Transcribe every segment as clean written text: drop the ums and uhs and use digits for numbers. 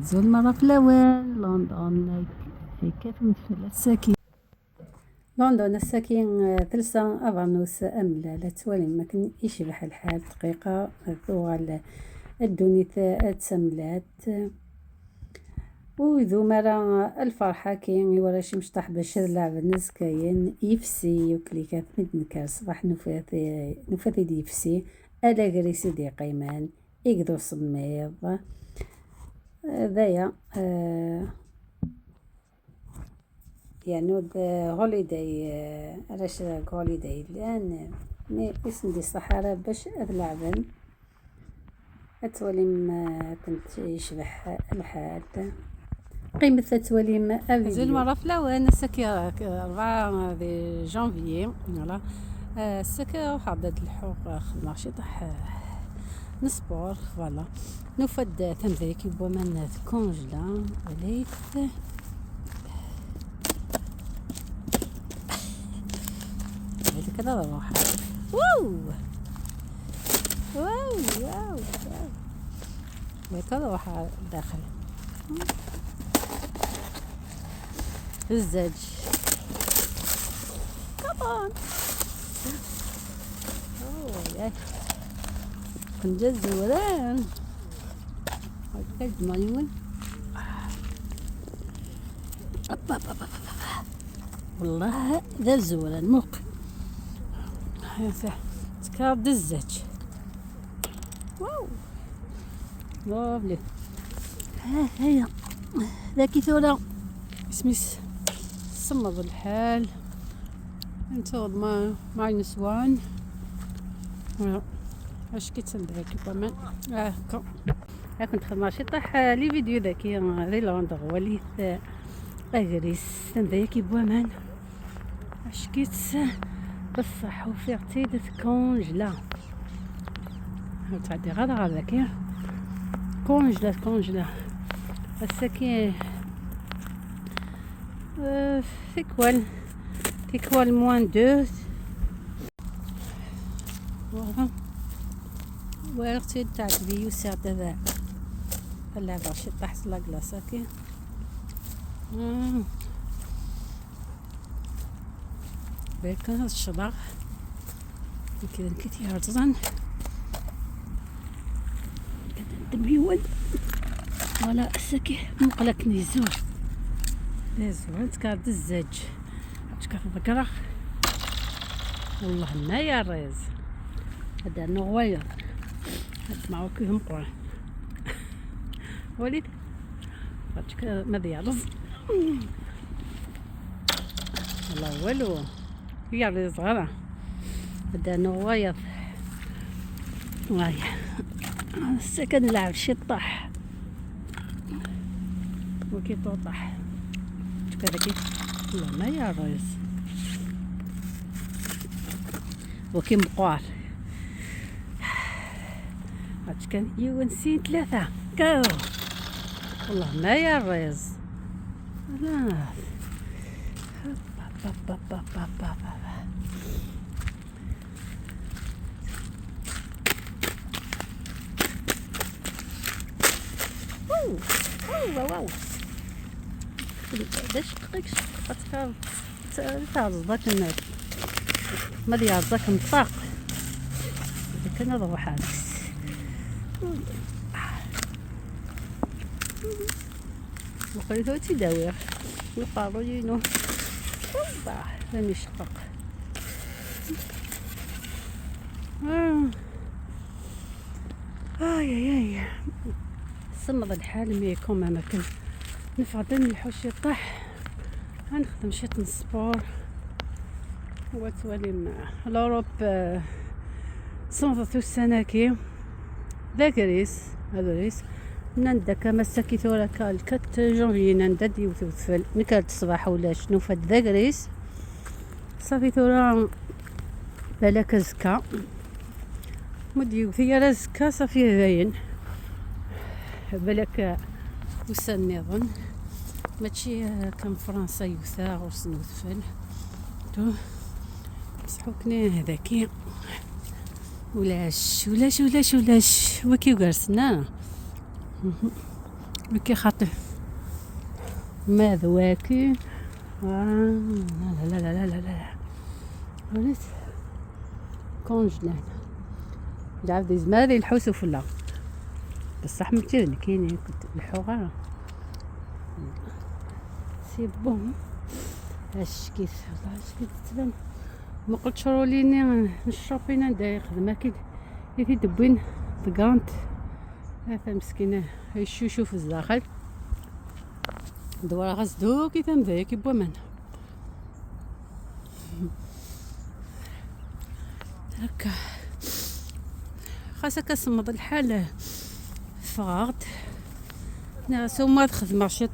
زول مرة في الأوان لندن كيف مثل الساكن لندن الساكن تلسا أفرنوس أملا لا توالي ما كان يشبح الحال دقيقة ثوغال الدونيت تسملات وذو مرة الفرحة كاين ورا شي مشطح باش اللعب الناس كاين يفسي وكليكات مدنكا صباح نفاتي دي يفسي ألا غريسي دي قيمان يقدو صميض ذايا يعني هوليداي علاش هوليداي لان مي اسم دي الصحراء باش لعبن اتولي ما كنت يشبح الحال قيمة تولي ما زين مرة في الأوان السكي 4 دي جانفيي فوالا السكي وحابة الحوق خدمة شي طاح نسبور فوالا نفد تمذيك بومان كونجلا وليت كذا روح واو واو واو وكذا روح داخل الزاج كمان اوه كنت الزوران مانيون والله ذا الزوران موق تكاد الزاج واو لوفلي ها هيا ذاكي ثورة اسميس صمد الحال انتظر ما ماينس وان اش كيتسند كمان هاكا كنت خدمة شي طاح لي فيديو ذاكي غير لوندغ وليت اغريس تنداكي بوامان اش كيتس بصح وفيرتي كونجلا تعدي غدا غدا كونجلا كونجلا الساكي تيكوال تيكوال موان دو فوالا وقتي تاع فيو ساعة هذا اللعبة شي طاحت لا كلاص هاكي بالك هاد الشجر كذا كيتي هرزان كتندم ولا السكي مقلك نيزور نيزور تكاد الزاج تكاد والله ما يا ريز هذا نغوير هاد معو كيهم قران وليد ما ديالز والله والو هي ريز غرا هذا نغوير واي السكن لعب شي طاح وكي طوطح كذا كي والله ما يا ريز وكي مقوار هادش كان يون سين ثلاثة كاو والله ما يا الريز لا با با با با با با واو واو واو باش قيك تعرض الناس ما ديال نطاق كان نروح هذاك وقريتو تيداوي وقارو لم يشقق اي اي صمد الحال مي كوم ما كان نفضل نلحو شي طاح غنخدم شي تنسبور وتولي مع l'Europe صمدت السنة كي ذاكريس هذا نندا كما سكيتو راك الكت جونفي نندا ديو توتفل نكرت الصباح ولا شنو فاد ذاكريس صافي ثورا بالك زكا مديو في راه زكا صافي باين بالك وسان نظن ماشي كان فرنسا يوثا غرس نوثفل تو بصح وكني هذاكي ولاش ولاش ولاش ولاش وكي وقرسنا كي خاطر ماذواكي لا لا لا لا لا لا وليت كونجلان لعب زمان الحوس فلا بصح ماشي كاين كنت الحوغ c'est bon. اش كيف اش كيف تبان ما قلت شروليني نشوبينا ندير خدمة كي كي دبوين تقرنت هذا مسكينه يشوشو في الداخل دوار غزدو كي تمذا كي بومن هكا خاصك كسمض الحال فغات ناس ما تخدم شيط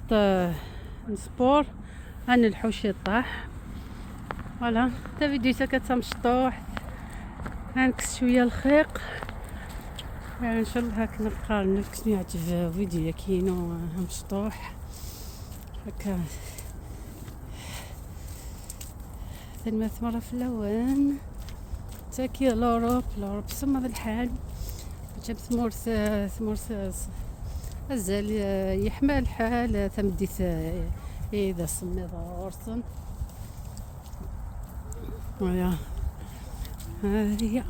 sport انا الحوش طاح voilà تا فيديو تا كتمشطوح غنكس شوية الخيق يعني ان شاء الله هاك نبقى نكس يعجب فيديو كينو مشطوح هكا ثاني مرة في اللون تاكي l'Europe سما الحال جاب ثمورث الزال يحمى الحال ثمديت إذا سمي غورسن voilà هذه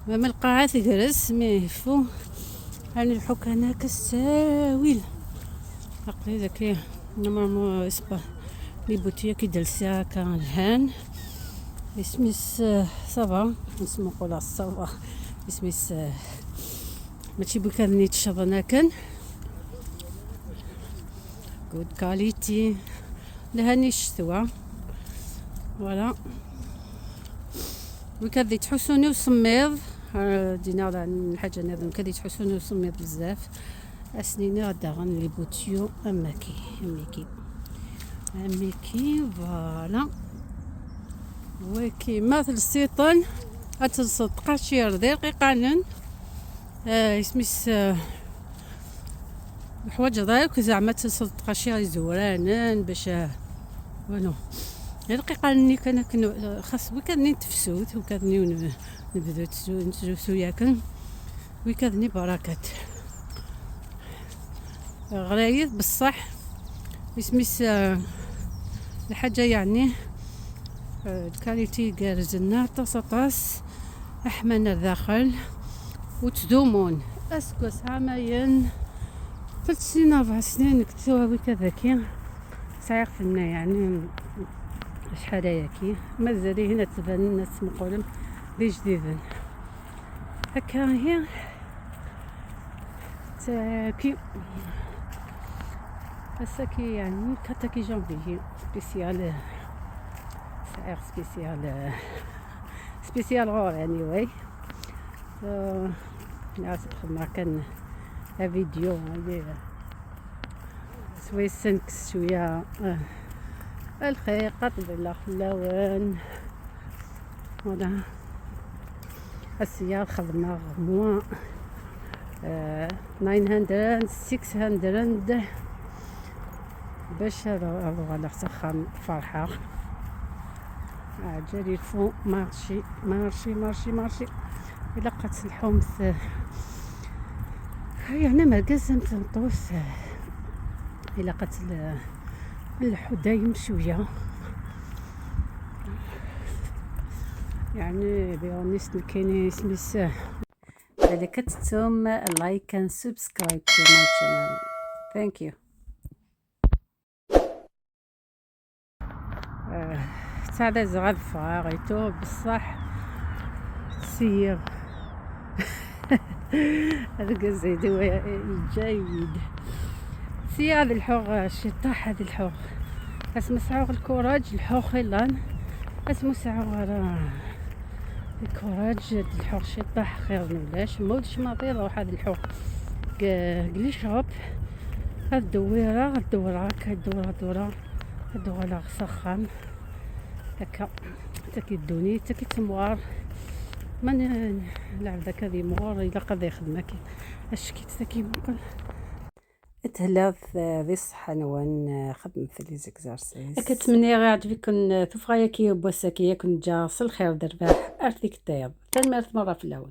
ما من القاعة تجلس mais faut هاني الحوك هنا كساويل عقلي ذاك normalement اسبا les boutiques كي دلسا كان الهان اسميس ça va نسمو نقولها ça va اسميس ماشي بكان نيتشظنا كان good quality لهاني الشتوى voilà وكذي تحسوني وسميض دينا الحاجة نظن كذي تحسوني وسميض بزاف أسنيني غدا غن les boutiques أماكي أميكي أميكي voilà وكي مثل السيطان أتلصد قاشير دير قيقانن اسميس الحوايج دايك زعما تلصد قاشير يزورانن باش والو غير قيقانني كان خاص وكان تفسوت وكان نبدو نتسوسو ياكن وكذني بركات غرايض بصح اسميس الحاجة يعني ال qualité كارزنا طاس احمنا داخل وتدومون est-ce que عامين 3 سنين 4 سنين كتسوى كذاكي سايق لنا يعني شحال ياكي مازال هنا تبان الناس مقولم دي جديدن هكا هي تاكي هساكي يعني كاتاكي janvier spécial سعر spécial spécial غور anyway so ناس ما كان فيديو سويسنكس شوية الخيقة بالله خلاون voilà السيار خدمة moins 900 600 باش هذا على سخان فرحة عجل il faut marcher marcher marcher marcher إلا قات الحومث يعني مركز تنطوس إلا قات الحو دايم شوية يعني be honest كاين سميس ذلك تتم like and subscribe to my channel. Thank you. تاع زغد فاغيتو بصح سير هذاك الزيد جيد سي هذا الحوغ الشطاح هذا الحوغ اسمو سعوغ ال courage الحوغ خيلان اسمو سعوغ ال courage الحوغ شطاح خير ولاش مولش ماضي روح هذا الحوغ قلي شوب هاد الدويره الدورة كدوره دوره الدورة سخان هكا حتى كيدوني حتى كيتموار ما نلعب ذاك هذه مغور الا قضي خدمة كي اش كي كيمكن تهلا في الصحة نوان خدمة في les exercices كنتمنى غير عجبكم تفغايا كي بوساكي كنت جا الخير درباح ارثيك طيب ثاني مرة في الاول.